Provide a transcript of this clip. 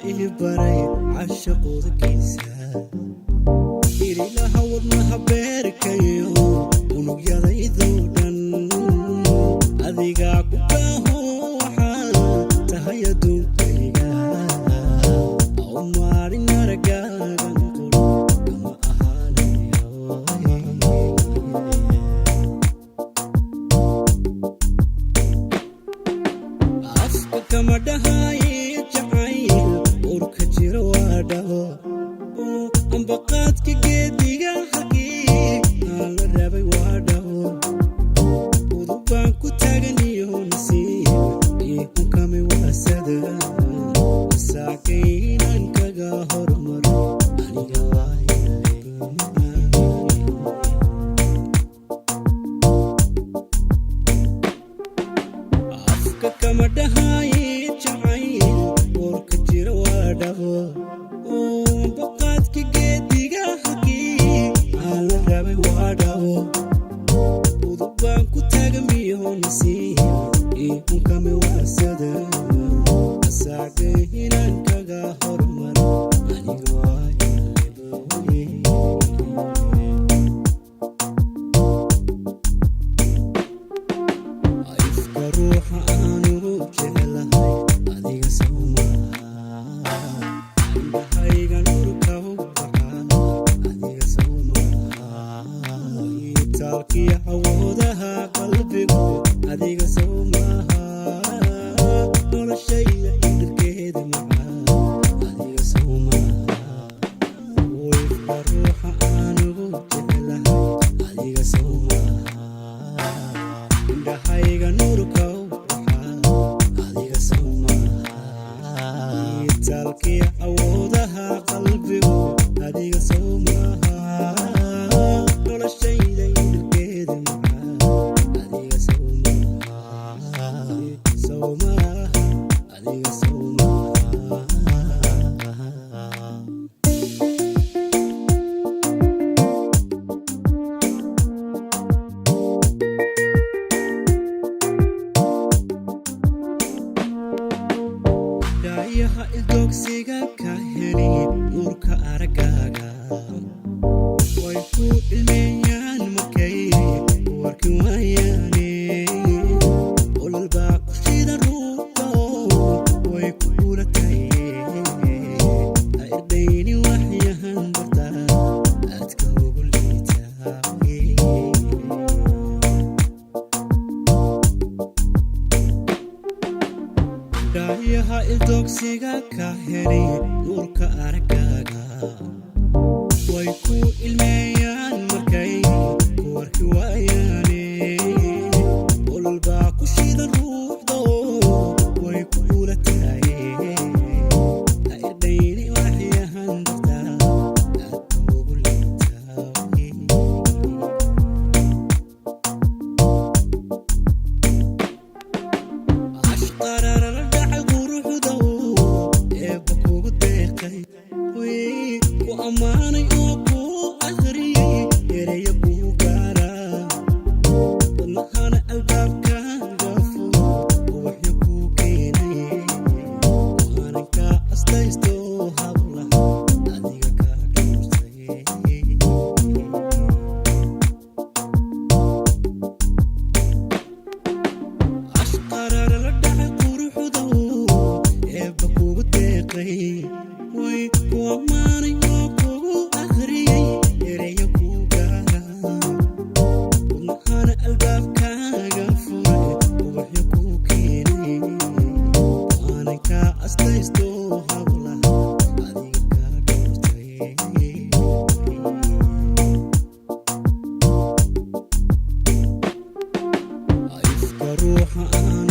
Ii baray cashaqoodagiisa irilaha wadnaha beerkayo unugyadaydoo dhan adigaa ku kaaho waxaa tahay adduunkayga aw maalin aragaagan qur kama ahaanayo. Afka kama dhahaye jacayl urka jiro waa dhaho ambaqaadka geediga halkii aan la rabay waa dhaho udubaan ku taaganiyo nasiib ii hunkami waasada saakaynan kaga hormaro aniga waaye. Afka kama dhahaye jacayl warka jira waa dhabo baqaadka geediga halkii aan la rabay waa dhabo udubaan ku taagamiyo nasiib ii hunkami waasada asaagay inaan kaga hormaro aniga waaye. Ifka ruuxa aanugu jecelahay adiga sawmaha, indhahayga nuurka u baxa adiga sawmaha, itaalkiya awoodaha qalbigu adiga sawmaha, noloshayda idirkeeda macaa adiga sawmaha. Ifka ruuxa aanugu jecelahay adiga sawmaha, indhahayga nuurka u baxa adiga sawmaha, itaalkiya awoodaha qalbigu adiga sawmaha, noloshayda idirkeeda macaa adiga sawmaha, sawmaha adiga sawmaha. Dhaayaha ildoogsiga ka heli nuurka araggaaga way ku ilmeeyaan markay warki waayaane ololbaa ku shida ruuxo way ku guulataye ha irdhayni waxyahan barta aadka ugu liitaa. Dhaayaha ildoogsiga ka heli nuurka araggaaga way ku ilmeeyaan markay ku arki waayaane ololbaa ku shida ruuxdo way ku guulataye ha irdhayni waxyahan darta aadka ugu liitaa. Ashqararala dhacay quruxdow eebba kugu deeqay way ku ammaanay oo kuu akhriyey ereyo kuu gaara wadnahana albaabkaaga furo ubaxyo kuu keenay waanan kaa astaysto hablaha adiga kaa dhowrtay. Ashqararala dhacay quruxdow eebba kugu deeqay way ku ammaanay oo kugu akhriyey ereyo kuu gaara wadnahana albaabkaaga furay ubaxyo kuu keenay waanan kaa astaysto hablaha adiga kaa dhowrtay. Ifka ruuxa aan